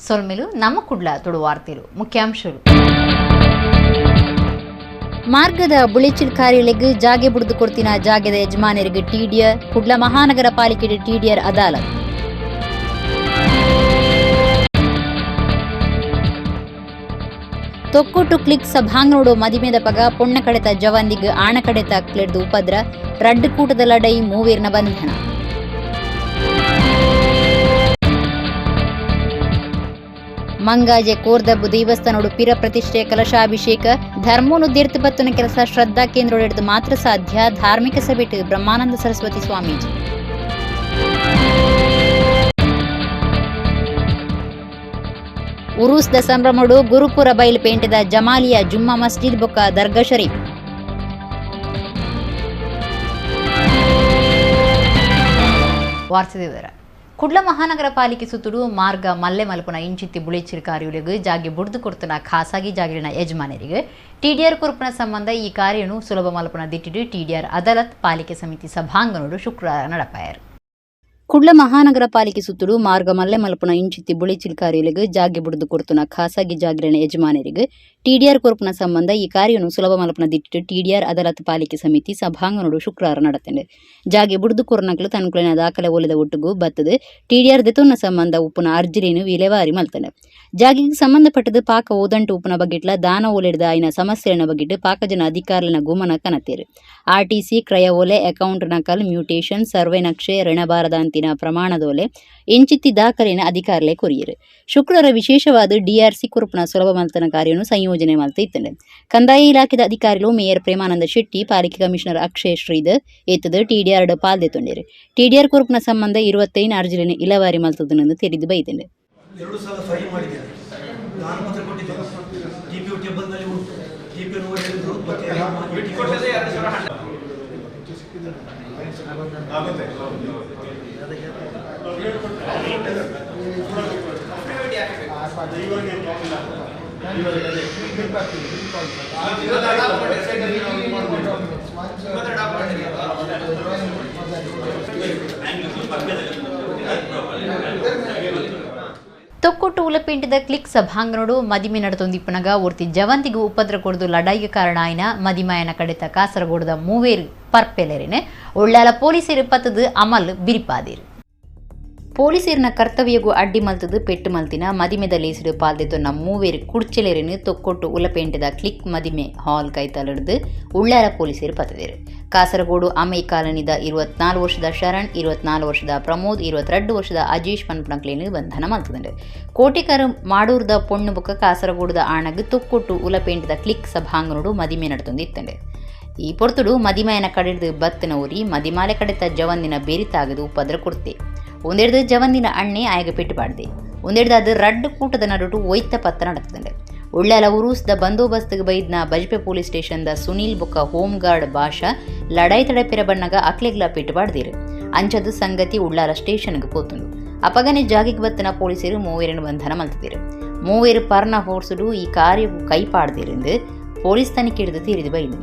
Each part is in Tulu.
ಸೊಲ್ಮೆಲು ನಮ್ಮ ಕುಡ್ಲ ತುಳು ವಾರ್ತೆಲು ಮುಖ್ಯಾಂಶಗಳು. ಮಾರ್ಗದ ಬುಳೆಚಿಲ್ ಕಾರ್ಯಲೆಗ್ ಜಾಗೆ ಬುಡ್ದು ಕೊಡ್ತಿನ ಜಾಗೆದ ಯಜಮಾನರಿಗೆ ಟಿಡಿಆರ್. ಕುಡ್ಲ ಮಹಾನಗರ ಪಾಲಿಕೆ ಟಿಡಿಆರ್ ಅದಾಲತ್. ತೊಕ್ಕೊಟ್ಟು ಕ್ಲಿಕ್ ಸಭಾಂಗಣೋಡು ಮದಿಮೆದ ಪಗ ಪೊಣ್ಣ ಕಡೆತ ಜವಂದಿಗ್ ಆಣ ಕಡೆತ ಕ್ಲೆಡ್ದು ಉಪದ್ರ. ರಡ್ಡು ಕೂಟದ ಲಡೈ, ಮೂವೇರ್ನ ಬಂಧನ. ಮಂಗಾಜೆ ಕೋರ್ದಬ್ಬು ದೇವಸ್ಥಾನೋಡು ಪಿರ ಪ್ರತಿಷ್ಠೆ ಕಲಶಾಭಿಷೇಕ. ಧರ್ಮೋನು ದೇರ್ತು ಬತ್ತುನ ಕೆಲಸ ಶ್ರದ್ಧಾ ಕೇಂದ್ರೋಡೆಡ್ದು ಮಾತ್ರ ಸಾಧ್ಯ. ಧಾರ್ಮಿಕ ಸಭೆಟ್ ಬ್ರಹ್ಮಾನಂದ ಸರಸ್ವತಿ ಸ್ವಾಮೀಜಿ. ಉರೂಸ್ದ ಸಂಭ್ರಮಡು ಗುರುಪುರ ಬೈಲ್ ಪೇಂಟೆದ ಜಮಾಲಿಯಾ ಜುಮ್ಮಾ ಮಸ್ಜಿದ್ ಬೊಕ್ಕ ದರ್ಗಾ ಶರೀಫ್. ವಾರ್ತೆ ವಿವರ. ಕುಡ್ಲ ಮಹಾನಗರ ಪಾಲಿಕೆ ಸುತ್ತುಡು ಮಾರ್ಗ ಮಲ್ಲೆ ಮಲ್ಪುನ ಇಂಚಿತ್ತಿ ಬುಳೆಚಿಲ್ ಕಾರ್ಯುಲೆಗ್ ಜಾಗೆ ಬುಡ್ದು ಕೊಡ್ತುನ ಖಾಸಗಿ ಜಾಗಿರಿನ ಯಜಮಾನರಿಗೆ ಟಿಡಿಆರ್ ಕೊರ್ಪುನ ಸಂಬಂಧ ಈ ಕಾರ್ಯನು ಸುಲಭ ಮಲ್ಪುನ ದಿಟ್ಟಿಡು ಟಿಡಿಆರ್ ಅದಾಲತ್ ಪಾಲಿಕೆ ಸಮಿತಿ ಸಭಾಂಗಣೋಡು ಶುಕ್ರವಾರ ನಡಪಾಯರು. ಕುಡ್ಲ ಮಹಾನಗರ ಪಾಲಿಕೆ ಸುತ್ತುಡು ಮಾರ್ಗ ಮಲ್ಲೆ ಮಲ್ಪುನ ಇಂಚಿತ್ತಿ ಬುಳೆಚಿಲ್ ಕಾರ್ಯಲೆಗ್ ಜಾಗೆ ಬುಡ್ದು ಕೊಡ್ತುನ ಖಾಸಗಿ ಜಾಗಿರಿನ ಯಜಮಾನರಿಗೆ ಟಿಡಿಆರ್ ಕೊರ್ಪುನ ಸಂಬಂಧ ಈ ಕಾರ್ಯನು ಸುಲಭ ಮಲ್ಪುನ ದಿಟ್ಟಿಡು ಟಿಡಿಆರ್ ಅದಾಲತ್ ಪಾಲಿಕೆ ಸಮಿತಿ ಸಭಾಂಗಣೋಡು ಶುಕ್ರವಾರ ನಡತಂಡು. ಜಾಗೆ ಬುಡ್ದು ಕೊರ್ನಕ್ಲು ತನ್ಕುಲೆನ ದಾಖಲೆ ಓಲೆದ ಒಟ್ಟುಗು ಬತ್ತದು ಟಿಡಿಆರ್ ದೆತೊನ್ನ ಸಂಬಂಧ ಉಪ್ಪುನ ಅರ್ಜಿಲೇನು ವಿಲೇವಾರಿ ಮಲ್ತಂಡು. ಜಾಗೆಗೆ ಸಂಬಂಧಪಟ್ಟದು ಪಾಕ ಓದಂಟು ಉಪ್ಪುನ ಬಗ್ಗಿಟ್ಲ ದಾನ ಓಲೆಡ್ದ ಆಯ್ನ ಸಮಸ್ಯೆನ ಬಗ್ಗಿಟ್ಟು ಪಾಕ ಜನ ಅಧಿಕಾರಿನ ಗುಮನ ಕನತೇರು. ಆರ್ಟಿಸಿ ಕ್ರಯ ಓಲೆ, ಅಕೌಂಟ್ ನಕಲ್, ಮ್ಯೂಟೇಷನ್, ಸರ್ವೆ ನಕ್ಷೆ, ಋಣಭಾರದಾಂತಿನ ಪ್ರಮಾಣದೋಲೆ ಇಂಚಿತ್ತಿ ದಾಖಲೆನ ಅಧಿಕಾರಿಲೆ ಕೊರಿಯರು. ಶುಕ್ರವಾರ ವಿಶೇಷವಾದ ಡಿಆರ್ಸಿ ಕೊರ್ಪುನ ಸುಲಭ ಮಲ್ತನ ಕಾರ್ಯನು ಸಂಯೋಜನೆ ಮಲ್ತ ಇತ್ತಂಡು. ಕಂದಾಯ ಇಲಾಖೆದ ಅಧಿಕಾರಿಲು ಮೇಯರ್ ಪ್ರೇಮಾನಂದ ಶೆಟ್ಟಿ, ಪಾಲಿಕೆ ಕಮಿಷನರ್ ಅಕ್ಷಯ್ ಶ್ರೀಧರ್ ಎತ್ತದು ಟಿಡಿಆರ್ ಪಾಲ್ದೆತೊಂಡೇರು. ಟಿಡಿಆರ್ ಕೊರ್ಪುನ ಸಂಬಂಧ 25 ಅರ್ಜಿಲೆನ್ ಇಲವಾರಿ ಮಲ್ತದನೆಂದು ತೆರಿದು ಬೈದಂಡು. 2 ಸಲ ಫೈಲ್ ಮಾಡಿದ್ದೇನೆ. ನಾನು ಪತ್ರ ಕೊಟ್ಟಿದ್ದೇನೆ. ಟಿ ಪಿ ಟೇಬಲ್ನಲ್ಲಿ ಉಂಟು. ಟಿ ಪಿ ಹೇಳಿದ್ರು ಮತ್ತೆ. ತೊಕ್ಕೊಟ್ಟು ಉಲಪೇಂಟದ ಕ್ಲಿಕ್ ಸಭಾಂಗಣೋಡು ಮದಿಮೆ ನಡತೊಂದಿಪ್ಪನಗ ಒರ್ತಿ ಜವಂತಿಗೂ ಉಪದ್ರ ಕೊಡ್ದು ಲಡಾಯಿಗೆ ಕಾರಣ ಆಯ್ನ ಮದಿಮಾಯನ ಕಡೆತ ಕಾಸರಗೋಡದ ಮೂವೇರು ಪರ್ಪೆಲೆರಿನ ಒಳ್ಳಾಲ ಪೊಲೀಸರು ಪತ್ತದು ಅಮಲ್ ಬಿರಿಪಾದಿರು. ಪೊಲೀಸರಿನ ಕರ್ತವ್ಯಗೂ ಅಡ್ಡಿ ಮಲ್ತದು ಪೆಟ್ಟು ಮಲ್ತಿನ ಮದಿಮೆದ ಲೇಸಿಡು ಪಾಲ್ದೆತೊನ್ನ ಮೂವೇರು ಕುಡ್ಚೆಲೆರಿನ ತೊಕ್ಕೊಟ್ಟು ಉಲಪೇಂಟದ ಕ್ಲಿಕ್ ಮದಿಮೆ ಹಾಲ್ ಕೈತಲಡ್ದು ಉಳ್ಳಾಲ ಪೊಲೀಸರು ಪತ್ತದೇರು. ಕಾಸರಗೋಡು ಅಮೈ ಕಾಲನಿದ 24 ವರ್ಷದ ಶರಣ್, 24 ವರ್ಷದ ಪ್ರಮೋದ್, 22 ವರ್ಷದ ಅಜೇಶ್ ಪನ್ಪುನಕ್ಲೇನು ಬಂಧನ ಮಲ್ತದಂಡು. ಕೋಟಿಕರ ಮಾಡೂರ್ದ ಪೊಣ್ಣು ಬೊಕ್ಕ ಕಾಸರಗೋಡುದ ಆಣಗ್ ತೊಕ್ಕೊಟ್ಟು ಉಲಪೇಂಟದ ಕ್ಲಿಕ್ ಸಭಾಂಗಣೋಡು ಮದಿಮೆ ನಡತೊಂದಿತ್ತಂಡು. ಈ ಪೊರ್ತುಡು ಮದಿಮಯನ ಕಡೆಡ್ದು ಬತ್ತನ ಊರಿ ಮದಿಮಾಲೆ ಕಡೆತ ಜವಂದಿನ ಬೇರಿತಾಗದು ಉಪದ್ರ ಕೊಡ್ತೆ. ಒಂದೆಡ್ದು ಜವಂದಿನ ಅಣ್ಣೆ ಆಯಗ ಪೆಟ್ಟು ಪಾಡ್ದೆ. ಒಂದೆಡ್ದು ಅದು ರಡ್ಡು ಕೂಟದ ನಡುಟು ಒಯ್ತ ಪತ್ತ ನಡತದಂಡೆ. ಉಳ್ಳಾಲ ಉರೂಸ್ದ ಬಂದೋಬಸ್ತ್ಗೆ ಬೈದ್ನ ಬಜ್ಪೆ ಪೊಲೀಸ್ ಸ್ಟೇಷನ್ದ ಸುನೀಲ್ ಬೊಕ್ಕ ಹೋಮ್ ಗಾರ್ಡ್ ಭಾಷಾ ಲಡಾಯಿ ತಡಪಿರ ಬಣ್ಣಗ ಅಕ್ಲೆಗ್ಲ ಪೆಟ್ಟು ಪಾಡ್ದಿರು. ಅಂಚದ ಸಂಗತಿ ಉಳ್ಳಾಲ ಸ್ಟೇಷನ್ಗೆ ಪೋತುಂಡು. ಅಪಗನೆ ಜಾಗಿಗೆ ಬತ್ತನ ಪೊಲೀಸರು ಮೂವೇರನ್ನು ಬಂಧನ ಮಲ್ತದಿರು. ಮೂವೇರು ಪರ್ನ ಫೋರ್ಸುಡು ಈ ಕಾರ್ಯವು ಕೈ ಪಾಡ್ದಿருந்து ಪೊಲೀಸ್ ತನಿಖೆ ಹಿಡಿದು ತೀರಿದು ಬೈದು.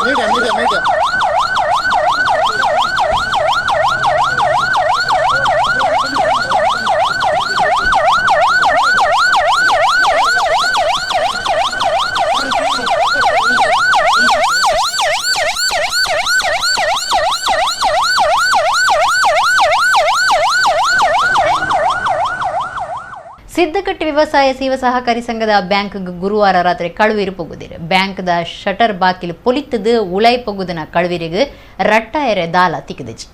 Media, media, media. Siddakatte ವ್ಯವಸಾಯ ಸೇವಾ ಸಹಕಾರಿ ಸಂಘದ ಬ್ಯಾಂಕ್ ಗುರುವಾರ ರಾತ್ರಿ ಕಳುವಿರು ಪೊಗುದಿರು. ಬ್ಯಾಂಕ್ದ ಶಟರ್ ಬಾಕಿಲು ಪೊಲಿತದು ಉಳೈ ಪೊಗುದನ ಕಳುವಿರಿಗೆ ರಟ್ಟಾಯರೆ ದಾಲ ತಿಕ್ಕದಿಜಿ.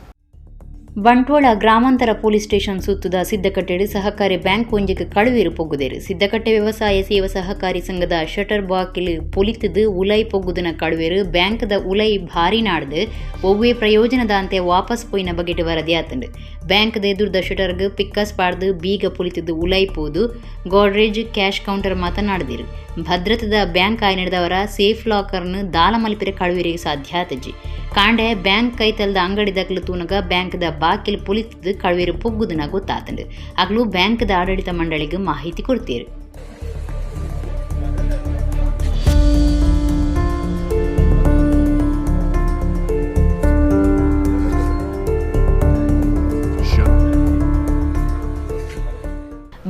ಬಂಟ್ವಾಳ ಗ್ರಾಮಾಂತರ ಪೊಲೀಸ್ ಸ್ಟೇಷನ್ ಸುತ್ತದ ಸಿದ್ದಕಟ್ಟೆಡು ಸಹಕಾರಿ ಬ್ಯಾಂಕ್ ಒಂಜಿಗೆ ಕಳುವಿರು ಪೊಗುದೇರು. ಸಿದ್ದಕಟ್ಟೆ ವ್ಯವಸಾಯ ಸೇವಾ ಸಹಕಾರಿ ಸಂಘದ ಶಟರ್ ಬಾಕಿಲು ಪೊಲಿತದು ಉಲೈ ಪೊಗುದನ ಕಳುವಿರು ಬ್ಯಾಂಕ್ದ ಉಲೈ ಭಾರಿ ನಾಡ್ದು ಒವ್ವೇ ಪ್ರಯೋಜನದಾಂತೆ ವಾಪಸ್ ಪೋಯಿನ ಬಗೆಟ್ ವರದಿ ಆತಂಡು. ಬ್ಯಾಂಕ್ದ ಎದುರ್ದ ಶಟರ್ಗ್ ಪಿಕ್ಕಸ್ ಪಾಡ್ದು ಬೀಗ ಪೊಲಿತದು ಉಲೈ ಪೋದು ಗೋಡ್ರೇಜ್ ಕ್ಯಾಶ್ ಕೌಂಟರ್ ಮಾತನಾಡಿದಿರು. ಭದ್ರತದ ಬ್ಯಾಂಕ್ ಆಯ್ನದವರ ಸೇಫ್ ಲಾಕರ್ನು ದಾಲ ಮಲ್ಪಿರೆ ಕಳುವಿರಿಗೆ ಸಾಧ್ಯ ಆತಜಿ. ಕಾಂಡೆ ಬ್ಯಾಂಕ್ ಕೈತಲ್ದ ಅಂಗಡಿ ದಕ್ಲು ತೂನಗ ಬ್ಯಾಂಕ್ದ ಬಾಕಿಲ್ ಪೊಲಿತದು ಕಳುವಿರು ಪೊಗ್ಗುದನ ಗೊತ್ತಾತಂಡು. ಅಗ್ಲು ಬ್ಯಾಂಕ್ದ ಆಡಳಿತ ಮಂಡಳಿಗೆ ಮಾಹಿತಿ ಕೊಡ್ತೀರು.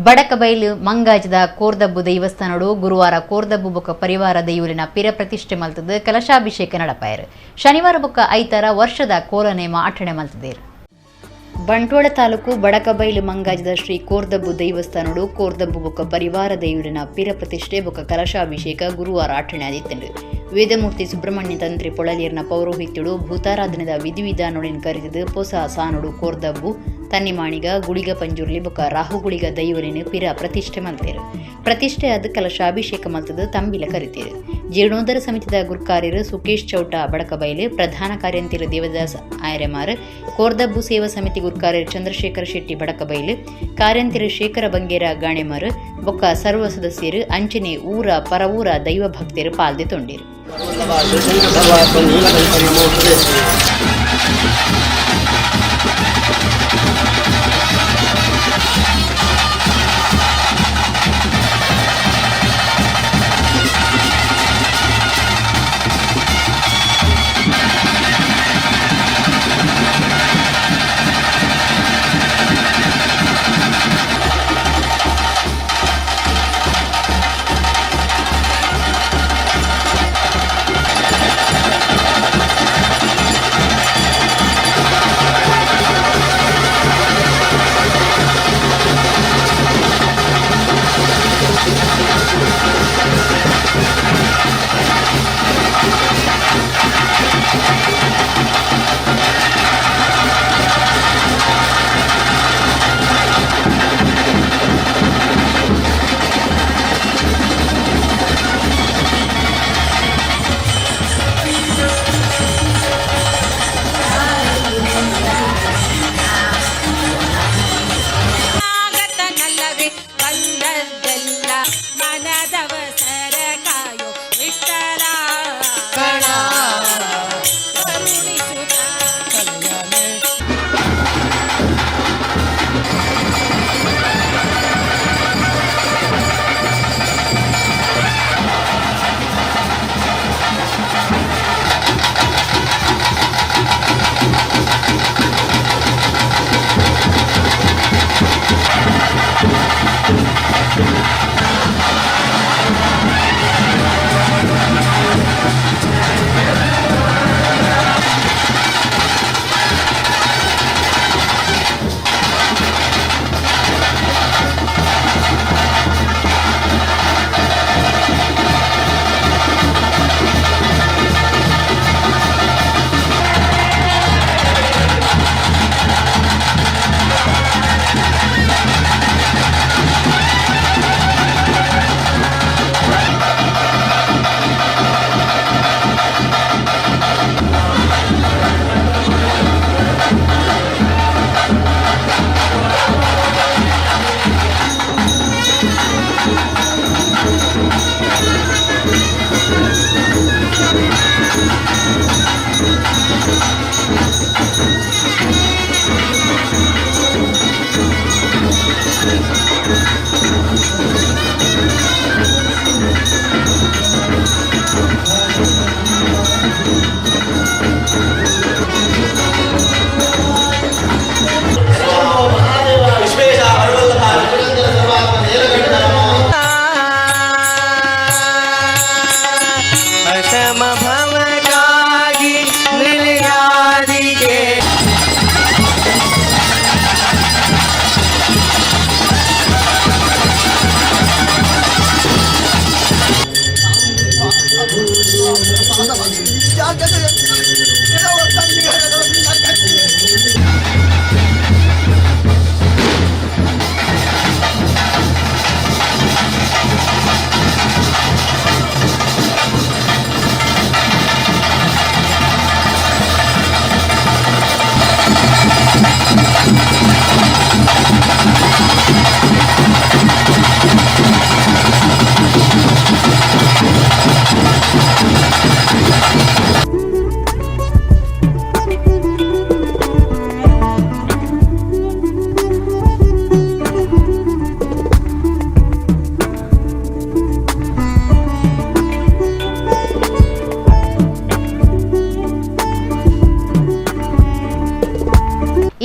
ಬಡಕಬೈಲು ಮಂಗಾಜದ ಕೋರ್ದಬ್ಬು ದೈವಸ್ಥಾನಡು ಗುರುವಾರ ಕೋರ್ದಬ್ಬು ಬೊಕ್ಕ ಪರಿವಾರ ದೈವಲಿನ ಪಿರ ಪ್ರತಿಷ್ಠೆ ಮಲ್ತದು ಕಲಶಾಭಿಷೇಕ ನಡಪಾಯರು. ಶನಿವಾರ ಬೊಕ್ಕ ಐತಾರ ವರ್ಷದ ಕೋಲನೇಮ ಆಚರಣೆ ಮಲ್ತದೇರು. ಬಂಟ್ವಾಳ ತಾಲೂಕು ಬಡಕಬೈಲು ಮಂಗಾಜದ ಶ್ರೀ ಕೋರ್ದಬ್ಬು ದೈವಸ್ಥಾನಡು ಕೋರ್ದಬ್ಬು ಬೊಕ್ಕ ಪರಿವಾರ ದೈವಲಿನ ಪಿರ ಪ್ರತಿಷ್ಠೆ ಬೊಕ್ಕ ಕಲಶಾಭಿಷೇಕ ಗುರುವಾರ ಆಚರಣೆ ಆದಿತ್ತಂಡು. ವೇದಮೂರ್ತಿ ಸುಬ್ರಹ್ಮಣ್ಯ ತಂತ್ರಿ ಪೊಳಲಿಯರ್ನ ಪೌರೋಹಿತ್ಯಡು ಭೂತಾರಾಧನೆದ ವಿಧಿವಿಧಾನೊಳಿನ ಕರೆದಿದ್ದು ಪೊಸ ಸಾನುಡು ಕೋರ್ದಬ್ಬು ತನ್ನಿಮಾಣಿಗ ಗುಳಿಗ ಪಂಜುರ್ಲಿ ಬೊಕ್ಕ ರಾಹುಗುಳಿಗ ದೈವಲಿನ ಪಿರ ಪ್ರತಿಷ್ಠೆ ಮಲ್ತೇರು. ಪ್ರತಿಷ್ಠೆ ಆದ ಕಲಶಾಭಿಷೇಕ ಮಲ್ತದು ತಂಬಿಲ ಕರಿತೇರು. ಜೀರ್ಣೋದ್ಧಾರ ಸಮಿತಿದ ಗುರ್ಕಾರ್ಯರು ಸುಕೇಶ್ ಚೌಟ ಬಡಕಬೈಲು, ಪ್ರಧಾನ ಕಾರ್ಯಂತಿರು ದೇವದಾಸ್ ಆಯರೆಮಾರ್, ಕೋರ್ದಬ್ಬು ಸೇವಾ ಸಮಿತಿ ಗುರ್ಕಾರ್ಯರು ಚಂದ್ರಶೇಖರ ಶೆಟ್ಟಿ ಬಡಕಬೈಲು, ಕಾರ್ಯಂತಿರು ಶೇಖರ ಬಂಗೇರ ಗಾಣೆಮಾರು ಬೊಕ್ಕ ಸರ್ವ ಸದಸ್ಯರು ಅಂಚನೆ ಊರ ಪರವೂರ ದೈವ ಭಕ್ತರು ಪಾಲ್ದೆ ತೊಂಡಿರು.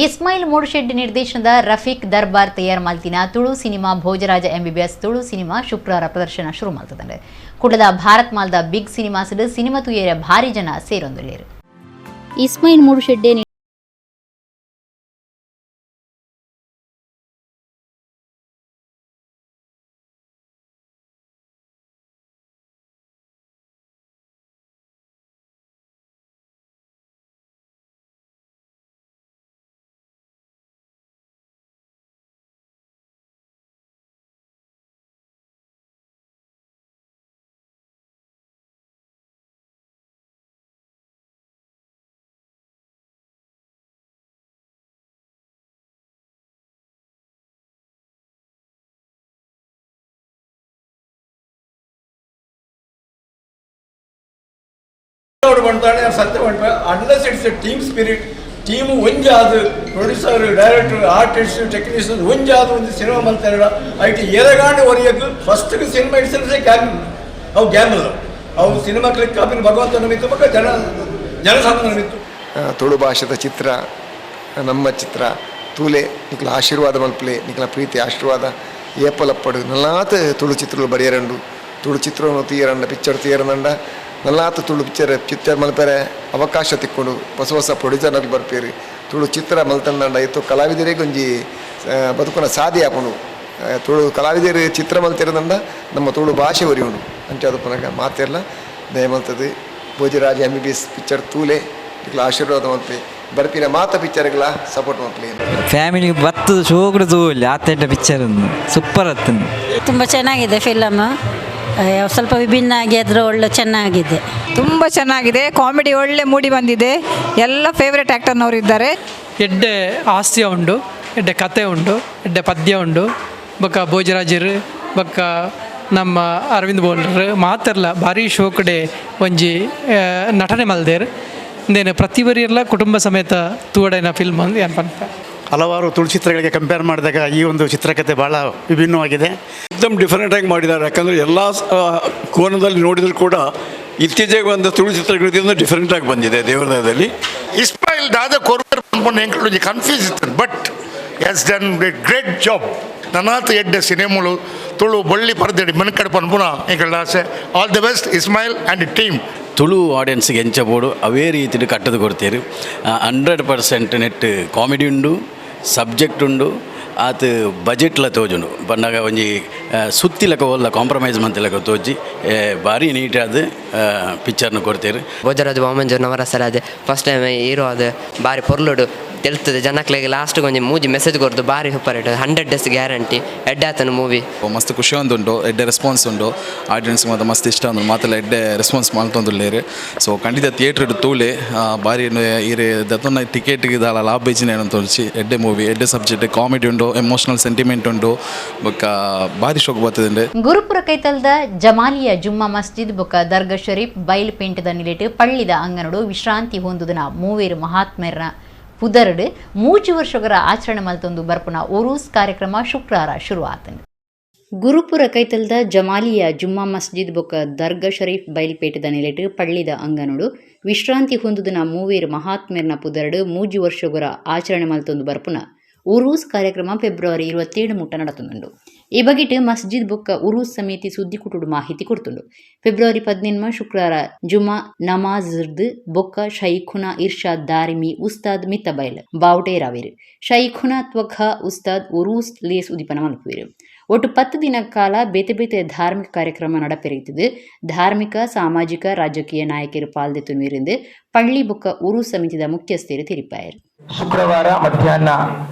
Ismail Moodushed ನಿರ್ದೇಶನದ ರಫೀಕ್ ದರ್ಬಾರ್ ತಯಾರ್ ಮಲ್ತಿನ Tulu cinema Bhojaraja MBBS Tulu cinema ಶುಕ್ರವಾರ ಪ್ರದರ್ಶನ ಶುರು ಮಲ್ತದಂಡೆ. ಕುಡದ ಭಾರತ್ ಮಾಲ್ದ big cinemas cinema ತುಯೇರ ಭಾರಿ ಜನ ಸೇರೊಂದುಲ್ಲೇರು. ಇಸ್ಮಾಯಿಲ್ ಮೂಡುಶೆಡ್ಡೆ ಸತ್ಯ unless it's a team spirit, team ಒಂಜಾದ producer, director, artist, technician ಒಂಜಾದ ಒಂದು ಸಿನಿಮಾ ಮಲ್ತಾರೆ. IT ಏರಗಾಂಡ ಒರಿಯಕ್ಕೆ first cinema it's ಗ್ಯಾಮ್ ಅವು ಗ್ಯಾಮಲ್ ಅವು ಸಿನಿಮಾ ಕ್ಲಿಕ್ ಆಪಿನ ಭಗವಂತ ನಮಿತ್ತು ಬೊಕ್ಕ ಜನ ಜನಸಾಮಾನ್ಯ ನಮಿತ್ತು. ತುಳು ಭಾಷೆದ ಚಿತ್ರ ನಮ್ಮ ಚಿತ್ರ ತೂಲೆ ನಿಕ್ಲ ಆಶೀರ್ವಾದ ಮಲ್ಪಲೆ, ನಿಕ್ಲ ಪ್ರೀತಿ ಆಶೀರ್ವಾದ ಏಪಲಪ್ಪಡು ನಲ್ಲಾತ ತುಳು ಚಿತ್ರಗಳು ಬರೆಯರಂಡು, ತುಳು ಚಿತ್ರವನ್ನು ತೀಯರಂಡ ಪಿಕ್ಚರ್ ತೀಯರಂಡ ನಲ್ಲಾತ ತುಳು ಪಿಕ್ಚರ್ ಚಿತ್ರ ಮಲ್ಪರೆ ಅವಕಾಶ ತಿಕ್ಕೊಂಡು ಹೊಸ ಹೊಸ ಪ್ರೊಡ್ಯೂಸರ್ನಕ್ಲು ಬರ್ಪೇರು. ತುಳು ಚಿತ್ರ ಮಲ್ತಂದಂಡ ಇತ್ತು ಕಲಾವಿದರಿಗೆ ಒಂಜಿ ಬದುಕುನ ಸಾದಿ ಆಪುಂಡು. ತುಳು ಕಲಾವಿದರು ಚಿತ್ರ ಮಲ್ತಿರದಂಡ ನಮ್ಮ ತುಳು ಭಾಷೆ ಒರಿಯುಂಡು ಅಂಚ ಅದು ಪನಗ ಮಾತೆರ್ಲ ದಯ ಮಲ್ತದೆ ಭೋಜರಾಜ MBBS picture ತೂಲೆ ನಿಕ್ಲ ಆಶೀರ್ವಾದ ಮಲ್ಪೆ, ಬರ್ಪಿನ ಮಾತ ಪಿಕ್ಚರ್ಗಳ ಸಪೋರ್ಟ್ ಮಲ್ಪಲೆ. ಫ್ಯಾಮಿಲಿ ಬತ್ತದ ಶೋಕುಡು ತೂವಲ್ಲಿ ಆತೆಡ್ಡ ಪಿಕ್ಚರ್ ಸೂಪರ್ ಅತ್ತಂದು. ತುಂಬ ಚೆನ್ನಾಗಿದೆ ಫಿಲಮ್, ಸ್ವಲ್ಪ ವಿಭಿನ್ನ ಆಗಿ ಆದರೂ ಒಳ್ಳೆ ಚೆನ್ನಾಗಿದೆ, ತುಂಬ ಚೆನ್ನಾಗಿದೆ. ಕಾಮಿಡಿ ಒಳ್ಳೆ ಮೂಡಿ ಬಂದಿದೆ, ಎಲ್ಲ ಫೇವ್ರೆಟ್ ಆ್ಯಕ್ಟರ್ನವರು ಇದ್ದಾರೆ. ಎಡ್ಡೆ ಹಾಸ್ಯ ಉಂಡು, ಎಡ್ಡೆ ಕತೆ ಉಂಡು, ಎಡ್ಡೆ ಪದ್ಯ ಉಂಡು. ಬೊಕ್ಕ ಭೋಜರಾಜರು ಬೊಕ್ಕ ನಮ್ಮ ಅರವಿಂದ್ ಬೋಲ್ರ್ ಮಾತೆರ್ಲ ಭಾರಿ ಶೋಕಡೆ ಒಂಜಿ ನಟನೆ ಮಲ್ದೇರ್. ಇಂದೇನು ಪ್ರತಿಬರಿಯೆಲ್ಲ ಕುಟುಂಬ ಸಮೇತ ತೂವಡೈನ ಫಿಲ್ಮ್ ಅಂದ್ ಏನ್ ಪನ್ಪ. ಹಲವಾರು ತುಳು ಚಿತ್ರಗಳಿಗೆ ಕಂಪೇರ್ ಮಾಡಿದಾಗ ಈ ಒಂದು ಚಿತ್ರಕಥೆ ಭಾಳ ವಿಭಿನ್ನವಾಗಿದೆ. ಎಕ್ದಮ್ ಡಿಫರೆಂಟಾಗಿ ಮಾಡಿದ್ದಾರೆ. ಯಾಕಂದರೆ ಎಲ್ಲ ಕೋನದಲ್ಲಿ ನೋಡಿದರೂ ಕೂಡ ಇತ್ತೀಚೆಗೆ ಒಂದು ತುಳು ಚಿತ್ರಗಳಿಂದ ಡಿಫರೆಂಟಾಗಿ ಬಂದಿದೆ ದೇವರದಲ್ಲಿ. ಇಸ್ಮಾಯಿಲ್ ದಾದ ಕೊರ್ವರ್ ಪನ್ಪುನ ಕನ್ಫ್ಯೂಸ್ ಇತ್ತು, but has done a great job. ನನಾತ್ ಎಡ್ಡೆ ಸಿನಿಮಾಲು ತುಳು ಬಳ್ಳಿ ಪರದೆಡಿ ಮನ್ಕಡೆ ಪನ್ಪುನ ಎಂಕಲ್ನ ಆಸೆ. All the best Ismail and team. Tulu ಆಡಿಯನ್ಸ್ಗೆ ಎಂಚ ಬೋಡು ಅವೇ ರೀತಿಡು ಕಟ್ಟದು ಕೊಡ್ತೀರಿ. 100% ನೆಟ್ ಕಾಮಿಡಿ ಉಂಡು, ಸಬ್ಜೆಕ್ಟ್ ಉಂಡು, ಆತ ಬಜೆಟ್ಲ ತೋಜುಂಡು. ಪನ್ನಗ ಒಂಜಿ ಸುತ್ತಿಲಕ ಒಲ್ಲ ಕಾಂಪ್ರಮೈಸ್ ಮಂತಿಲಕ ತೋಜಿ ಭಾರಿ ನೀಟಾದ ಪಿಕ್ಚರ್ನ ಕೊಡ್ತೀರಿ. ಭೋಜರಾಜ ವಾಮಂಜ ನವರಸರಾಜ್ first time hero ಅದು ಭಾರಿ ಪೊರ್ಲುಡು ತೆಲ್ತದೆ ಜನಕ್ಲೆಗ್ ಲಾಸ್ಟ್ ಒಂಜಿ ಮೂಜಿ ಮೆಸೇಜ್ ಕೊರ್ದು ಭಾರಿ super hit. 100 days guarantee ಎಡ್ಡೆ ಆತನ ಮೂವಿ. ಮಸ್ತ್ ಖುಷಿ ಉಂಟು, ಎಡ್ಡೆ ರೆಸ್ಪಾನ್ಸ್ ಉಂಟು, ಆಡಿಯನ್ಸ್ ಮಾತ್ರ ಮಸ್ತ್ ಇಷ್ಟ ಉಂಟು, ಮಾತೆಲ್ಲ ಎಡ್ಡೆ ರೆಸ್ಪಾನ್ಸ್ ಮಲ್ತೊಂದುಲ್ಲೇರು. ಸೊ ಖಂಡಿತ ಥಿಯೇಟ್ರ್ ತೂಲೆ ಭಾರಿ ಈರೆ ದತ್ತೊಂದು ಟಿಕೆಟ್ಗೆ ದಾಲ ಲಾಭ ಬೇಜಿನ ತೋರಿಸಿ. ಎಡ್ಡೆ ಮೂವಿ, ಎಡ್ಡೆ ಸಬ್ಜೆಕ್ಟ್, ಕಾಮಿಡಿ ಉಂಟು, ಎಮೋಷನಲ್ ಸೆಂಟಿಮೆಂಟ್ ಉಂಟು, ಬೊಕ್ಕ ಭಾರಿ ಶೋಕ್ ಬರ್ತದೆ. ಗುರುಪುರ ಕೈತಲ್ದ ಜಮಾಲಿಯ ಜುಮ್ಮಾ ಮಸ್ಜಿದ್ ಬೊಕ್ಕ ದರ್ಗಾ ಶರೀಫ್ ಬೈಲ್ ಪೇಂಟದ ನಿಲೆಟ್ ಪಳ್ಳಿದ ಅಂಗನಡು ವಿಶ್ರಾಂತಿ ಹೊಂದುದನ ಮೂವೇರು ಮಹಾತ್ಮರ ಪುದರ್ಡ್ 3 ವರ್ಷಗಳ ಆಚರಣೆ ಮಲ್ತೊಂದು ಬರ್ಪುನ ಉರೂಸ್ ಕಾರ್ಯಕ್ರಮ ಶುಕ್ರವಾರ ಶುರುವಾತಂಡು. ಗುರುಪುರ ಕೈತಲ್ದ ಜಮಾಲಿಯ ಜುಮ್ಮಾ ಮಸ್ಜಿದ್ ಬೊಕ್ಕ ದರ್ಗಾ ಶರೀಫ್ ಬೈಲ್ಪೇಟದ ನಿಲೆಟ್ ಪಳ್ಳಿದ ಅಂಗನಡು ವಿಶ್ರಾಂತಿ ಹೊಂದುದನ ಮೂವೇರು ಮಹಾತ್ಮೆರ್ನ ಪುದರ್ಡ್ 3 ವರ್ಷಗಳ ಆಚರಣೆ ಮಲ್ತೊಂದು ಬರ್ಪುನ ಉರೂಸ್ ಕಾರ್ಯಕ್ರಮ ಫೆಬ್ರವರಿ 27 ಮುಟ್ಟ ನಡತೊಂದುಂಡು. ಈ ಬಗೆಟ್ ಮಸ್ಜಿದ್ ಬೊಕ್ಕ ಉರೂಸ್ ಸಮಿತಿ ಸುದ್ದಿಕುಟುಡು ಮಾಹಿತಿ ಕೊಡ್ತುಂಡು. ಫೆಬ್ರವರಿ 18 ಶುಕ್ರವಾರ ಜುಮಾ ನಮಾಜ್ರ್ದ್ ಬೊಕ್ಕ ಶೈಖುನಾ ಇರ್ಷಾದ್ ದಾರಿಮಿ ಉಸ್ತಾದ್ ಮಿತ್ತಬೈಲ್ ಬಾವುಟೇರಾವೇರು ಶೈಖುನಾ ತ್ವಖ ಉಸ್ತಾದ್ ಉರೂಸ್ ಲೇಸ್ ಉದಿಪನ ಮಲ್ಪುವೇರು. ಒಟ್ಟು 10 ದಿನ ಕಾಲ ಬೇತೆ ಬೇತೆ ಧಾರ್ಮಿಕ ಕಾರ್ಯಕ್ರಮ ನಡಪೆರೆಯುತ್ತದೆ. ಧಾರ್ಮಿಕ, ಸಾಮಾಜಿಕ, ರಾಜಕೀಯ ನಾಯಕರು ಪಾಲ್ದೆತ್ತುನುವಿருந்து ಪಳ್ಳಿ ಬೊಕ್ಕ ಉರೂಸ್ ಸಮಿತಿದ ಮುಖ್ಯಸ್ಥರು ತೆರಿಪಾಯರು. ಶುಕ್ರವಾರ ಮಧ್ಯಾಹ್ನ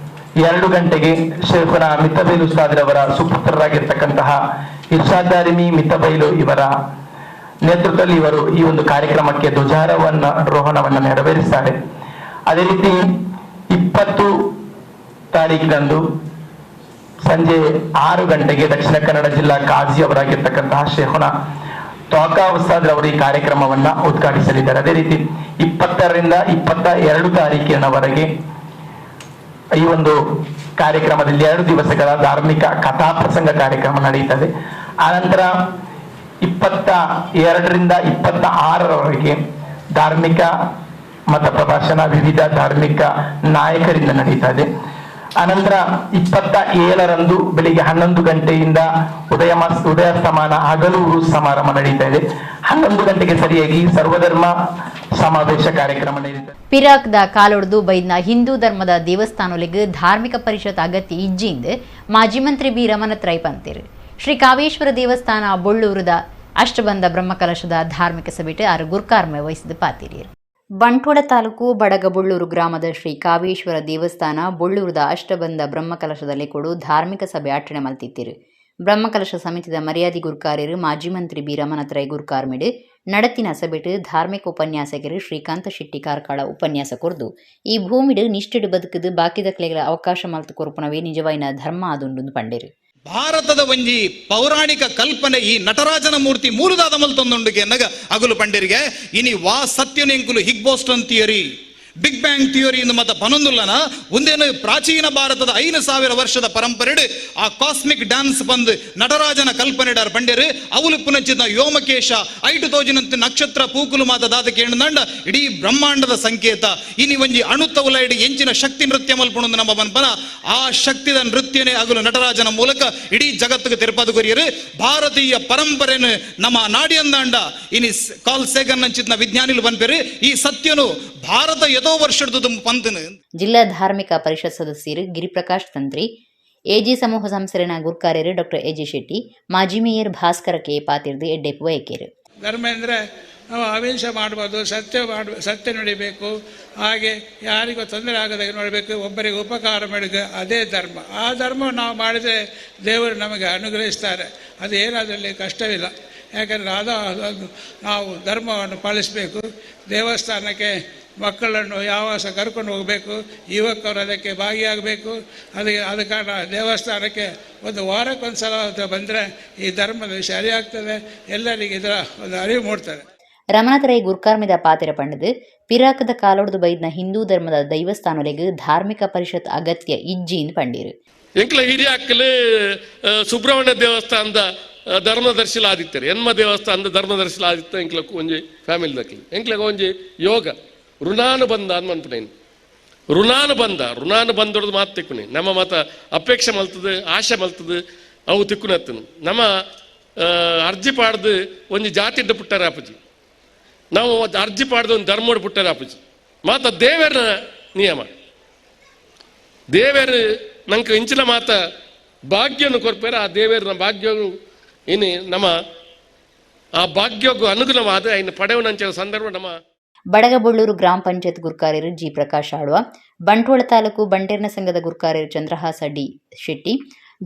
2 ಗಂಟೆಗೆ ಶೇಖುನ ಮಿತ್ತಬೈಲು ಉಸ್ತಾದ್ರವರ ಸುಪುತ್ರರಾಗಿರ್ತಕ್ಕಂತಹ ಇರ್ಷಾದ್ ದಾರಿಮಿ ಮಿತ್ತಬೈಲು ಇವರ ನೇತೃತ್ವದಲ್ಲಿ ಇವರು ಈ ಒಂದು ಕಾರ್ಯಕ್ರಮಕ್ಕೆ ಧ್ವಜಾರೋಹಣವನ್ನು ನೆರವೇರಿಸ್ತಾರೆ. ಅದೇ ರೀತಿ 20 ತಾರೀಕಿನಂದು ಸಂಜೆ 6 ಗಂಟೆಗೆ ದಕ್ಷಿಣ ಕನ್ನಡ ಜಿಲ್ಲಾ ಕಾಜಿ ಅವರಾಗಿರ್ತಕ್ಕಂತಹ ಶೇಖುನ ತ್ವಾಕಾ ಉಸ್ತಾದ್ರವರು ಈ ಕಾರ್ಯಕ್ರಮವನ್ನ ಉದ್ಘಾಟಿಸಲಿದ್ದಾರೆ. ಅದೇ ರೀತಿ 20ರಿಂದ 22 ತಾರೀಕಿನವರೆಗೆ ಈ ಒಂದು ಕಾರ್ಯಕ್ರಮದಲ್ಲಿ 2 ದಿವಸಗಳ ಧಾರ್ಮಿಕ ಕಥಾ ಪ್ರಸಂಗ ಕಾರ್ಯಕ್ರಮ ನಡೆಯುತ್ತದೆ. ಆನಂತರ 22ರಿಂದ 26ರವರೆಗೆ ಧಾರ್ಮಿಕ ಮತ ಪ್ರಭಾಷಣ ವಿವಿಧ ಧಾರ್ಮಿಕ ನಾಯಕರಿಂದ ನಡೀತಾ ಇದೆ. ಅನಂತರ 27ರಂದು ಬೆಳಿಗ್ಗೆ 11 ಗಂಟೆಯಿಂದ ಉದಯಸ್ತಮಾನ ಹಗಲು ಸಮಾರಂಭ ನಡೀತಾ ಇದೆ. 11 ಗಂಟೆಗೆ ಸರಿಯಾಗಿ ಸರ್ವಧರ್ಮ ಸಮಾವೇಶ ಕಾರ್ಯಕ್ರಮ ನಡೆಯುತ್ತದೆ. ಪಿರಾಕ್ದ ಕಾಲೊಡ್ದು ಬೈದ್ನ ಹಿಂದೂ ಧರ್ಮದ ದೇವಸ್ಥಾನಗಳಿಗೆ ಧಾರ್ಮಿಕ ಪರಿಷತ್ ಅಗತ್ಯ ಇಜ್ಜಿಂದ ಮಾಜಿ ಮಂತ್ರಿ ಬಿ ರಮಣತ್ರೈ ಪಂತೇರು. ಶ್ರೀ ಕಾವೇಶ್ವರ ದೇವಸ್ಥಾನ ಬೊಳ್ಳೂರದ ಅಷ್ಟಬಂಧ ಬ್ರಹ್ಮಕಲಶದ ಧಾರ್ಮಿಕ ಸಭೆಟ್ ಆರು ಗುರ್ಕಾರ್ಮೆ ವಹಿಸಿದ ಪಾತಿರಿಯರು. ಬಂಟ್ವಾಳ ತಾಲೂಕು ಬಡಗಬೊಳ್ಳೂರು ಗ್ರಾಮದ ಶ್ರೀ ಕಾವೇಶ್ವರ ದೇವಸ್ಥಾನ ಬೊಳ್ಳೂರದ ಅಷ್ಟಬಂಧ ಬ್ರಹ್ಮಕಲಶದ ಲೆಕ್ಕೊಡು ಧಾರ್ಮಿಕ ಸಭೆ ಆಚರಣೆ ಮಲ್ತಿತ್ತಿರು. ಬ್ರಹ್ಮಕಲಶ ಸಮಿತಿದ ಮರ್ಯಾದಿ ಗುರ್ಕಾರ್ಯರು ಮಾಜಿ ಮಂತ್ರಿ ಬಿ ರಮಣತ್ರೈ ಗುರ್ಕಾರ್ಮಿಡು ನಡತಿನ ಸಭೆಟ್ ಧಾರ್ಮಿಕ ಉಪನ್ಯಾಸಕರು ಶ್ರೀಕಾಂತ ಶೆಟ್ಟಿ ಕಾರ್ಕಳ ಉಪನ್ಯಾಸ ಕೊರ್ದು ಈ ಭೂಮಿಡು ನಿಷ್ಠೆಡು ಬದುಕದು ಬಾಕಿದಕ್ಲೆಗಳ ಅವಕಾಶ ಮಲ್ತು ಕೊರ್ಪುನವೇ ನಿಜವಾಯಿನ ಧರ್ಮ ಆದುಂಡು ಪಂಡೇರು. ಭಾರತದ ಒಂಜಿ ಪೌರಾಣಿಕ ಕಲ್ಪನೆ ಈ ನಟರಾಜನ ಮೂರ್ತಿ ಮೂಲದಾದ ಮಲ್ತೊಂದುಂಡುಗೆ ನಗ ಅಗುಲು ಪಂಡರಿಗೆ ಇನಿ ವಾ ಸತ್ಯನೆಂಕುಲು Higgs boson theory big bang theory ಎಂದು ಮತ ಪನೊಂದುಲ್ಲನ ಒಂದೇನು ಪ್ರಾಚೀನ ಭಾರತದ 5000 ವರ್ಷದ ಪರಂಪರೆಡು ಆ ಕಾಸ್ಮಿಕ್ ಡ್ಯಾನ್ಸ್ ಬಂದು ನಟರಾಜನ ಕಲ್ಪನೆಡಾರ್ ಪಂಡೇರು ಅವಲು ಪುನಚಿತ ವ್ಯೋಮಕೇಶ ಐಟು ತೋಜಿನಂತೆ ನಕ್ಷತ್ರ ಪೂಕುಲು ಮಾತ ದಾದ ಕೇಂದ್ರ ಇಡೀ ಬ್ರಹ್ಮಾಂಡದ ಸಂಕೇತ ಇನಿ ಒಂಜಿ ಅಣುತವುಲ ಇಡಿ ಎಂಚಿನ ಶಕ್ತಿ ನೃತ್ಯ ಮಲ್ಪುಣಂದು ನಮ್ಮ ಪನ್ಪನ ಆ ಶಕ್ತಿದ ನೃತ್ಯನೇ ಅಗುಲು ನಟರಾಜನ ಮೂಲಕ ಇಡೀ ಜಗತ್ತಿಗೆ ತೆರಪಾದು ಕೊರಿಯರು. ಭಾರತೀಯ ಪರಂಪರೆನು ನಮ್ಮ ನಾಡಿಯಂದಾಂಡ ಇನಿ ಕಾಲ್ ಸೇಗನ್ ನಂಚಿತ್ನ ವಿಜ್ಞಾನಿಲು ಪನ್ಪೇರು ಈ ಸತ್ಯನು ಭಾರತ ಯಥೋ ವರ್ಷದ ಪಂತನು. ಜಿಲ್ಲಾ ಧಾರ್ಮಿಕ ಪರಿಷತ್ ಸದಸ್ಯರು ಗಿರಿಪ್ರಕಾಶ್ ತಂತ್ರಿ, ಎಜಿ ಸಮೂಹ ಸಂಸ್ಥೆನ ಗುರ್ಕಾರ್ಯರು ಡಾಕ್ಟರ್ ಎಜಿ ಶೆಟ್ಟಿ, ಮಾಜಿ ಮೇಯರ್ ಭಾಸ್ಕರ ಕೆ ಪಾತಿರ್ದು ಎಡ್ಡೆಪ್ಪು ವೈಕೇರು. ಧರ್ಮ ಅಂದರೆ ನಾವು ಅಹಿಂಸೆ ಮಾಡ್ಬೋದು, ಸತ್ಯ ನುಡಿಬೇಕು, ಹಾಗೆ ಯಾರಿಗೂ ತೊಂದರೆ ಆಗದಾಗೆ ನೋಡಬೇಕು, ಒಬ್ಬರಿಗೆ ಉಪಕಾರ ಮಾಡಬೇಕು, ಅದೇ ಧರ್ಮ. ಆ ಧರ್ಮ ನಾವು ಮಾಡಿದರೆ ದೇವರು ನಮಗೆ ಅನುಗ್ರಹಿಸ್ತಾರೆ, ಅದು ಏನಾದರಲ್ಲಿ ಕಷ್ಟವಿಲ್ಲ. ಯಾಕಂದರೆ ಅದು ನಾವು ಧರ್ಮವನ್ನು ಪಾಲಿಸಬೇಕು. ದೇವಸ್ಥಾನಕ್ಕೆ ಮಕ್ಕಳನ್ನು ಯಾವ ಸಹ ಕರ್ಕೊಂಡು ಹೋಗಬೇಕು, ಯುವಕರು ಅದಕ್ಕೆ ಭಾಗಿಯಾಗಬೇಕು. ಅದಕ್ಕೆ ಆದ ಕಾರಣ ದೇವಸ್ಥಾನಕ್ಕೆ ಒಂದು ವಾರಕ್ಕೊಂದು ಸಲ ಬಂದರೆ ಈ ಧರ್ಮದ ವಿಷಯ ಅರಿವಾಗ್ತದೆ, ಎಲ್ಲರಿಗೆ ಇದರ ಒಂದು ಅರಿವು ಮೂಡ್ತದೆ. ರಮಣತರೈ ಗುರ್ಕಾರ್ಮಿದ ಪಾತಿರ ಪಂಡದು ಪಿರಾಕದ ಕಾಲೊಡ್ದು ಬೈದ್ನ ಹಿಂದೂ ಧರ್ಮದ ದೈವಸ್ಥಾನೊಲೆಗ್ ಧಾರ್ಮಿಕ ಪರಿಷತ್ ಅಗತ್ಯ ಇಜ್ಜಿನ್ ಪಂಡೀರು. ಎಂಕ್ಲ ಹಿರಿಯಾಕಲು ಸುಬ್ರಹ್ಮಣ್ಯ ದೇವಸ್ಥಾನದ ಧರ್ಮದರ್ಶಿಲ ಆದಿತ್ಯರು ಎನ್ಮ ದೇವಸ್ಥಾನದ ಧರ್ಮದರ್ಶಿಲ ಆದಿತ್ಯ ಎಂಕ್ಲ ಒಂಜಿ ಫ್ಯಾಮಿಲಿ ದಕ್ಲಿ ಎಂಕ್ಲಗ ಒಂಜಿ ಯೋಗ ಋಣಾನುಬಂಧ ಅನ್ಮನ್ಪುನೇನು ಋಣಾನುಬಂಧ ಋಣಾನುಬಂಧದ ಮಾತು ತಿಕ್ಕುನಿ ನಮ್ಮ ಮಾತ ಅಪೇಕ್ಷೆ ಮಲ್ತದೆ ಆಶೆ ಮಲ್ತದೆ ಅವು ತಿಕ್ಕುನತ್ತನು ನಮ್ಮ ಅರ್ಜಿ ಪಾಡ್ದು ಒಂಜಿ ಜಾತಿ ಪುಟ್ಟಾರ ಅಪ್ಪಜಿ ನಾವು ಅರ್ಜಿ ಪಾಡ್ದು ಒಂದು ಧರ್ಮೋಡು ಪುಟ್ಟಾರ ಅಪ್ಪಜಿ ಮಾತ ದೇವರ ನಿಯಮ ದೇವರು ನಂಗೆ ಇಂಚಿನ ಮಾತ ಭಾಗ್ಯವನ್ನು ಕೊರ್ಪೇರ ಆ ದೇವರ ಭಾಗ್ಯವು ಇನ್ನು ನಮ್ಮ ಆ ಭಾಗ್ಯಕ್ಕೂ ಅನುಗುಣವಾದ ಇನ್ನು ಪಡೆಯುವ ಸಂದರ್ಭ ನಮ್ಮ ಬಡಗಬೊಳ್ಳೂರು ಗ್ರಾಮ ಪಂಚಾಯತ್ ಗುರ್ಕಾರ್ಯರು ಜಿ ಪ್ರಕಾಶ್ ಆಳ್ವ, ಬಂಟ್ವಾಳ ತಾಲೂಕು ಬಂಟೇರ್ನ ಸಂಘದ ಗುರ್ಕಾರ್ಯರು ಚಂದ್ರಹಾಸ ಡಿ ಶೆಟ್ಟಿ,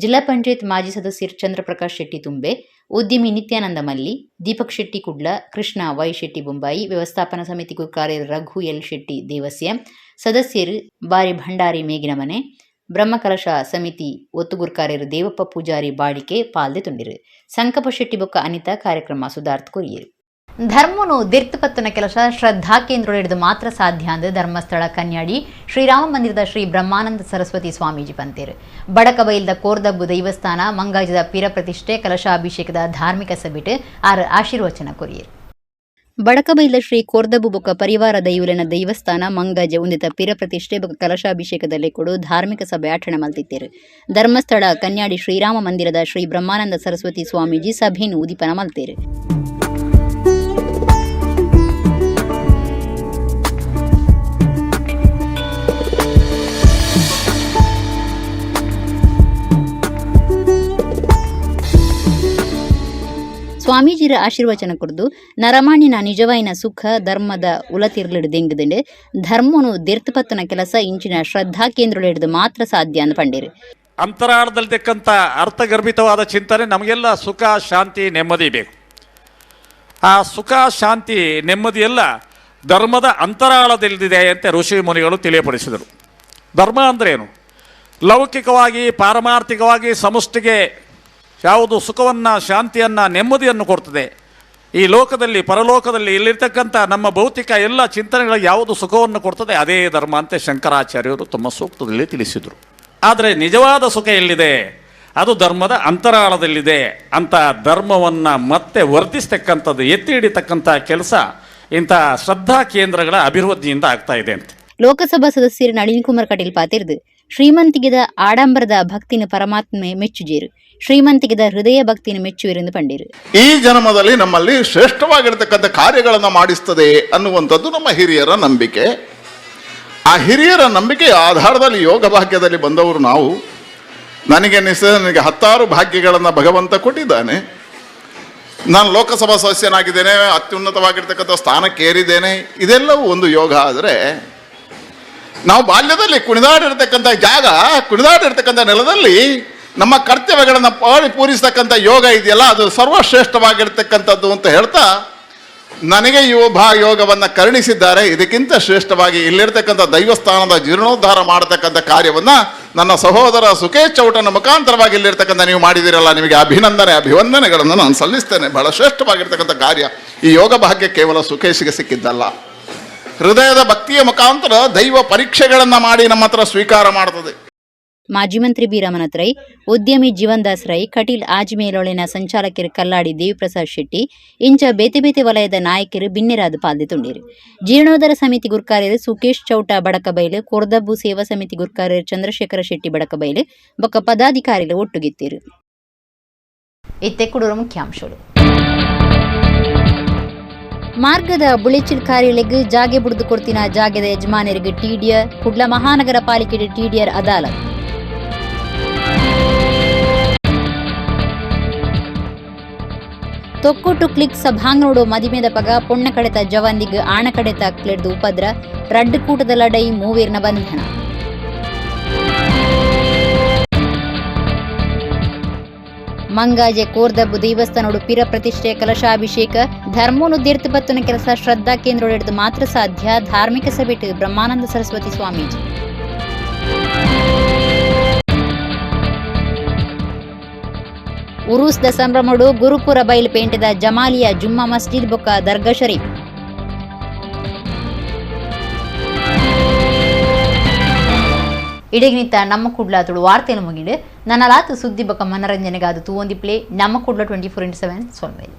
ಜಿಲ್ಲಾ ಪಂಚಾಯತ್ ಮಾಜಿ ಸದಸ್ಯರು ಚಂದ್ರಪ್ರಕಾಶ್ ಶೆಟ್ಟಿ ತುಂಬೆ, ಉದ್ಯಮಿ ನಿತ್ಯಾನಂದ ಮಲ್ಲಿ, ದೀಪಕ್ ಶೆಟ್ಟಿ ಕುಡ್ಲ, ಕೃಷ್ಣ ವೈ ಶೆಟ್ಟಿ ಬೊಂಬಾಯಿ, ವ್ಯವಸ್ಥಾಪನಾ ಸಮಿತಿ ಗುರ್ಕಾರ್ಯರು ರಘು ಎಲ್ ಶೆಟ್ಟಿ ದೇವಸ್ಯ, ಸದಸ್ಯರು ಬಾರಿ ಭಂಡಾರಿ ಮೇಗಿನಮನೆ, ಬ್ರಹ್ಮಕಲಶ ಸಮಿತಿ ಒತ್ತುಗುರ್ಕಾರ್ಯರು ದೇವಪ್ಪ ಪೂಜಾರಿ ಬಾಳಿಕೆ ಪಾಲ್ದೆ ತುಂಡಿರು. ಸಂಕಪ ಶೆಟ್ಟಿ ಬೊಕ್ಕ ಅನಿತಾ ಕಾರ್ಯಕ್ರಮ ಸುಧಾರ್ಥ ಕೊರಿಯರು. ಧರ್ಮನು ದಿರ್ತಪತ್ತನ ಕೆಲಸ ಶ್ರದ್ಧಾ ಕೇಂದ್ರ ಹಿಡಿದು ಮಾತ್ರ ಸಾಧ್ಯ ಅಂದು ಧರ್ಮಸ್ಥಳ ಕನ್ಯಾಡಿ ಶ್ರೀರಾಮ ಮಂದಿರದ ಶ್ರೀ ಬ್ರಹ್ಮಾನಂದ ಸರಸ್ವತಿ ಸ್ವಾಮೀಜಿ ಪಂತೇರು. ಬಡಕಬೈಲ್ದ ಕೋರ್ದಬ್ಬು ದೈವಸ್ಥಾನ ಮಂಗಾಜದ ಪೀರ ಪ್ರತಿಷ್ಠೆ ಕಲಶಾಭಿಷೇಕದ ಧಾರ್ಮಿಕ ಸಭೆಟ್ ಆರ್ ಆಶೀರ್ವಚನ ಕೊರಿಯರು. ಬಡಕಬೈಲ ಶ್ರೀ ಕೋರ್ದಬ್ಬು ಬೊಕ್ಕ ಪರಿವಾರ ದೈವುಲೆನ ದೈವಸ್ಥಾನ ಮಂಗಾಜ ಉಂದಿತ ಪೀರ ಪ್ರತಿಷ್ಠೆ ಬೊಕ್ಕ ಕಲಶಾಭಿಷೇಕದಲ್ಲಿ ಕೊಡು ಧಾರ್ಮಿಕ ಸಭೆ ಆಚರಣೆ ಮಲ್ತಿತ್ತೇರು. ಧರ್ಮಸ್ಥಳ ಕನ್ಯಾಡಿ ಶ್ರೀರಾಮ ಮಂದಿರದ ಶ್ರೀ ಬ್ರಹ್ಮಾನಂದ ಸರಸ್ವತಿ ಸ್ವಾಮೀಜಿ ಸಭೆಯನ್ನು ಉದೀಪನ ಮಲ್ತೇರು. ಸ್ವಾಮೀಜಿರ ಆಶೀರ್ವಚನ ಕೊರ್ದು ನರಮಾಣಿನ ನಿಜವಾಯಿನ ಸುಖ ಧರ್ಮದ ಉಲತಿರ್ಲಿಡು ದೆಂಗುದಂಡು ಧರ್ಮನು ದಿರ್ತಪತ್ತನ ಕೆಲಸ ಇಂಚಿನ ಶ್ರದ್ಧಾ ಕೇಂದ್ರ ಮಾತ್ರ ಸಾಧ್ಯ ಅಂತ ಪಂಡೇರು. ಅಂತರಾಳದಲ್ಲಿರ್ತಕ್ಕಂಥ ಅರ್ಥಗರ್ಭಿತವಾದ ಚಿಂತನೆ ನಮಗೆಲ್ಲ ಸುಖ ಶಾಂತಿ ನೆಮ್ಮದಿ ಬೇಕು. ಆ ಸುಖ ಶಾಂತಿ ನೆಮ್ಮದಿಯೆಲ್ಲ ಧರ್ಮದ ಅಂತರಾಳದಲ್ಲಿದೆ ಅಂತ ಋಷಿ ಮುನಿಗಳು ತಿಳಿಯಪಡಿಸಿದರು. ಧರ್ಮ ಅಂದ್ರೇನು? ಲೌಕಿಕವಾಗಿ ಪಾರಮಾರ್ಥಿಕವಾಗಿ ಸಮಷ್ಟಿಗೆ ಯಾವುದು ಸುಖವನ್ನು ಶಾಂತಿಯನ್ನು ನೆಮ್ಮದಿಯನ್ನು ಕೊಡ್ತದೆ ಈ ಲೋಕದಲ್ಲಿ ಪರಲೋಕದಲ್ಲಿ ಇಲ್ಲಿರ್ತಕ್ಕಂಥ ನಮ್ಮ ಭೌತಿಕ ಎಲ್ಲ ಚಿಂತನೆಗಳಿಗೆ ಯಾವುದು ಸುಖವನ್ನು ಕೊಡ್ತದೆ ಅದೇ ಧರ್ಮ ಅಂತ ಶಂಕರಾಚಾರ್ಯರು ತಮ್ಮ ಸೂಕ್ತದಲ್ಲಿ ತಿಳಿಸಿದರು. ಆದರೆ ನಿಜವಾದ ಸುಖ ಎಲ್ಲಿದೆ? ಅದು ಧರ್ಮದ ಅಂತರಾಳದಲ್ಲಿದೆ ಅಂತ ಧರ್ಮವನ್ನು ಮತ್ತೆ ವರ್ಧಿಸ್ತಕ್ಕಂಥದ್ದು ಎತ್ತಿ ಹಿಡಿತಕ್ಕಂಥ ಕೆಲಸ ಇಂಥ ಶ್ರದ್ಧಾ ಕೇಂದ್ರಗಳ ಅಭಿವೃದ್ಧಿಯಿಂದ ಆಗ್ತಾ ಇದೆ ಅಂತ. ಲೋಕಸಭಾ ಸದಸ್ಯರು ನಳಿನ್ ಕುಮಾರ್ ಕಟೀಲ್ ಪಾತಿರ್ದು ಶ್ರೀಮಂತಿಗೆದ ಆಡಂಬರದ ಭಕ್ತಿನ ಪರಮಾತ್ಮೆ ಮೆಚ್ಚುಜೇರು, ಶ್ರೀಮಂತಿಗೆದ ಹೃದಯ ಭಕ್ತಿನ ಮೆಚ್ಚುವಿರೆಂದು ಪಂಡಿರು. ಈ ಜನ್ಮದಲ್ಲಿ ನಮ್ಮಲ್ಲಿ ಶ್ರೇಷ್ಠವಾಗಿರ್ತಕ್ಕಂಥ ಕಾರ್ಯಗಳನ್ನು ಮಾಡಿಸ್ತದೆ ಅನ್ನುವಂಥದ್ದು ನಮ್ಮ ಹಿರಿಯರ ನಂಬಿಕೆ. ಆ ಹಿರಿಯರ ನಂಬಿಕೆಯ ಆಧಾರದಲ್ಲಿ ಯೋಗ ಭಾಗ್ಯದಲ್ಲಿ ಬಂದವರು ನಾವು. ನನಗೆ ನನಗೆ 10 ಭಾಗ್ಯಗಳನ್ನು ಭಗವಂತ ಕೊಟ್ಟಿದ್ದಾನೆ. ನಾನು ಲೋಕಸಭಾ ಸದಸ್ಯನಾಗಿದ್ದೇನೆ, ಅತ್ಯುನ್ನತವಾಗಿರ್ತಕ್ಕಂಥ ಸ್ಥಾನಕ್ಕೇರಿದ್ದೇನೆ. ಇದೆಲ್ಲವೂ ಒಂದು ಯೋಗ. ಆದರೆ ನಾವು ಬಾಲ್ಯದಲ್ಲಿ ಕುಣಿದಾಡಿರ್ತಕ್ಕಂಥ ಜಾಗ, ಕುಣಿದಾಡಿರ್ತಕ್ಕಂಥ ನೆಲದಲ್ಲಿ ನಮ್ಮ ಕರ್ತವ್ಯಗಳನ್ನು ಪೂರಿಸ್ತಕ್ಕಂಥ ಯೋಗ ಇದೆಯಲ್ಲ, ಅದು ಸರ್ವಶ್ರೇಷ್ಠವಾಗಿರ್ತಕ್ಕಂಥದ್ದು ಅಂತ ಹೇಳ್ತಾ ನನಗೆ ಯೋಗವನ್ನು ಕರುಣಿಸಿದ್ದಾರೆ. ಇದಕ್ಕಿಂತ ಶ್ರೇಷ್ಠವಾಗಿ ಇಲ್ಲಿರ್ತಕ್ಕಂಥ ದೈವಸ್ಥಾನದ ಜೀರ್ಣೋದ್ಧಾರ ಮಾಡತಕ್ಕಂಥ ಕಾರ್ಯವನ್ನು ನನ್ನ ಸಹೋದರ ಸುಕೇಶ್ ಚೌಟನ ಮುಖಾಂತರವಾಗಿ ಇಲ್ಲಿರ್ತಕ್ಕಂಥ ನೀವು ಮಾಡಿದಿರಲ್ಲ, ನಿಮಗೆ ಅಭಿನಂದನೆ ಅಭಿವಂದನೆಗಳನ್ನು ನಾನು ಸಲ್ಲಿಸ್ತೇನೆ. ಬಹಳ ಶ್ರೇಷ್ಠವಾಗಿರ್ತಕ್ಕಂಥ ಕಾರ್ಯ. ಈ ಯೋಗ ಭಾಗ್ಯ ಕೇವಲ ಸುಕೇಶ್ಗೆ ಸಿಕ್ಕಿದ್ದಲ್ಲ. ಹೃದಯದ ಭಕ್ತಿಯ ಮುಖಾಂತರ ದೈವ ಪರೀಕ್ಷೆಗಳನ್ನು ಮಾಡಿ ನಮ್ಮ ಹತ್ರ ಸ್ವೀಕಾರ ಮಾಡ್ತದೆ. ಮಾಜಿ ಮಂತ್ರಿ ಬಿ ರಮನಾಥ್ ರೈ, ಉದ್ಯಮಿ ಜೀವನ್ದಾಸ್ ರೈ, ಕಟೀಲ್ ಆಜ್ಮೇಲೊಳಿನ ಸಂಚಾಲಕರು ಕಲ್ಲಾಡಿ ದೇವಿಪ್ರಸಾದ್ ಶೆಟ್ಟಿ ಇಂಚ ಬೇತೆ ಬೇತೆ ವಲಯದ ನಾಯಕರು ಬಿನ್ನೆರಾದ ಪಾಲ್ದೆ ತುಂಡೀರು. ಜೀರ್ಣೋದ್ಧಾರ ಸಮಿತಿ ಗುರ್ಕಾರ್ಯರು ಸುಕೇಶ್ ಚೌಟ ಬಡಕಬೈಲು, ಕೊರ್ದಬ್ಬು ಸೇವಾ ಸಮಿತಿ ಗುರ್ಕಾರ್ಯರು ಚಂದ್ರಶೇಖರ ಶೆಟ್ಟಿ ಬಡಕಬೈಲು ಬೊಕ್ಕ ಪದಾಧಿಕಾರಿಗಳು ಒಟ್ಟುಗಿತ್ತಿರು. ಇತ್ತೆ ಕುಡೂರು ಮುಖ್ಯಾಂಶಗಳು. ಮಾರ್ಗದ ಬುಳೆಚಿಲ್ ಕಾರ್ಯಾಲಯಕ್ಕೆ ಜಾಗೆ ಬುಡಿದು ಕೊಡ್ತಿನ ಜಾಗೆದ ಯಜಮಾನರಿಗೆ ಟಿಡಿಆರ್, ಕುಡ್ಲ ಮಹಾನಗರ ಪಾಲಿಕೆ ಟಿಡಿಆರ್ ಅದಾಲತ್. ತೊಕ್ಕೊಟ್ಟು ಕ್ಲಿಕ್ ಸಭಾಂಗಣೋಡು ಮದಿಮೆದ ಪಗ ಪೊಣ್ಣ ಕಡೆತ ಜವಂದಿಗ್ ಆಣ ಕಡೆತ ಕ್ಲೆಡ್ದು ಉಪದ್ರ, ರಡ್ಡು ಕೂಟದ ಲಡೈ ಮೂವೇರ್ನ ಬಂಧನ. ಮಂಗಾಜೆ ಕೋರ್ದಬ್ಬು ದೇವಸ್ಥಾನೋಡು ಪಿರ ಪ್ರತಿಷ್ಠೆ ಕಲಶಾಭಿಷೇಕ ಧರ್ಮೋನು ದೇರ್ತು ಬತ್ತುನ ಕೆಲಸ ಶ್ರದ್ಧಾ ಕೇಂದ್ರೋಡೆಡ್ದು ಮಾತ್ರ ಸಾಧ್ಯ, ಧಾರ್ಮಿಕ ಸಭೆಟು ಬ್ರಹ್ಮಾನಂದ ಸರಸ್ವತಿ ಸ್ವಾಮೀಜಿ. ಉರೂಸ್ದ ಸಂಭ್ರಮಡು ಗುರುಪುರ ಬೈಲ್ ಪೇಂಟೆದ ಜಮಾಲಿಯಾ ಜುಮ್ಮಾ ಮಸ್ಜಿದ್ ಬೊಕ್ಕ ದರ್ಗಾ ಶರೀಫ್. ಇಡಗಿನಿತ ನಮ್ಮ ಕುಡ್ಲ ತುಳು ವಾರ್ತೆಯನ್ನು ಮುಗಿಡು ನನ್ನ ಲಾತು ಸುದ್ದಿ ಬೊಕ್ಕ ಮನರಂಜನೆಗಾದ ತೂವೊಂದಿ ಪ್ಲೇ ನಮ್ಮ ಕುಡ್ಲ 24x7 ಸೊನ್ಮೇಲೆ.